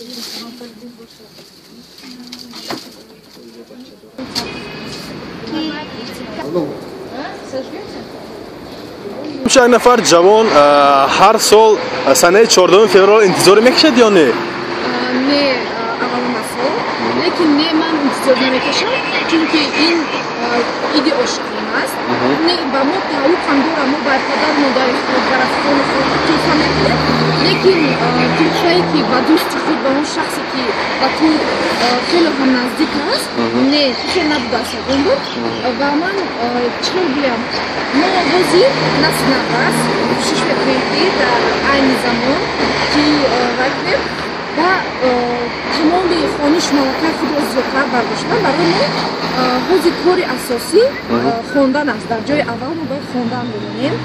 Як нафар ҷавон ҳар сол санаи 14 феврал интизор мекашад ё не? Не, аввалан асол, лекин не, ман интизор намекашам, чунки ин иди ошиқон аст. Не, ба мо тааллуқам дорам, мо ба падару модари худ, ба рафиқони худ тӯҳфа мекунем, лекин тӯҳфае ки ба дӯсти худ, ба он шахсе ки ба ту хеле ҳам наздик аст, не, хеле набудааст ягон бор. Ва ман чӣ хел гӯям, мо ҳозир насли наврас кӯшиш мекунем, ки дар айни замон ки вай кунем ва тамоми хониш малакаи худро зиёдтар бардоштан. Барои мо ҳозир кори асосӣ хондан аст. Дар ҷои аввал мо бояд хондан бимонем,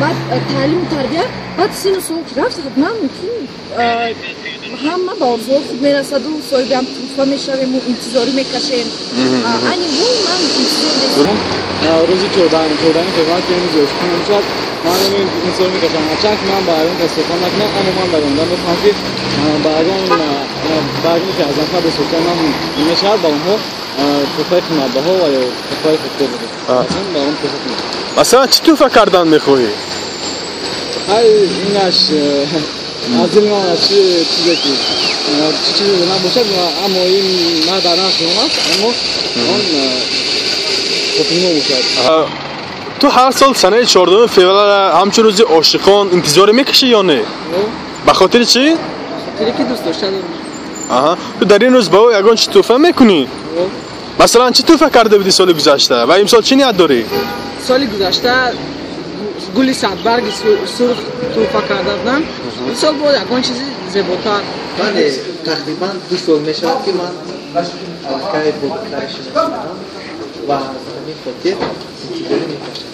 баъд таълиму тарбия, баъд сину сол ки рафт, ҳатман мумкин ҳама ба орзуҳои худ мерасаду соҳиби ҳам тӯҳфа мешавему интизорӣ мекашем. Айни ҳол ман интизор нестам. Рӯзи 14 феврал, ки рӯзи ошиқон мешавад, ман интизор мекашам. Ҳарчанд ки ман ба ягон кас тӯҳфа накунам, аммо ман дар оянда мехоҳам, ки ба ягон ки аз нафар дӯст доштанам мешавад, ба онҳо тӯҳфаи қиматбаҳо ва ё тӯҳфаи хубтар бидиҳам, ба он тӯҳфа кунам. Масалан, чӣ тӯҳфа кардан мехоҳӣ? Ҳай, инаш аз дили ман аз чӣ чизе ки чӣ чизе набошад, аммо ин на дар нақши он аст, аммо он хотирно бошад. Ту ҳар сол санаи 14 феврал ҳамчун рӯзи ошиқон интизорӣ мекашӣ ё не? Ба хотири чӣ? Хотире ки дӯст дошта дорам. Аҳа, ту дар ин рӯз ба ӯ ягон чӣ тӯҳфа мекунӣ? Масалан, чӣ тӯҳфа карда будӣ соли гузашта ва имсол чӣ ният дорӣ? Соли гузашта гули садбарги сурх тӯҳфа карда будам. Имсол бояд ягон чизи зеботар. Бале, тақрибан 2 сол мешавад, ки ман аллакай бо духтаре шинос шудам ва аз ҳамин хотир интизорӣ мекашам.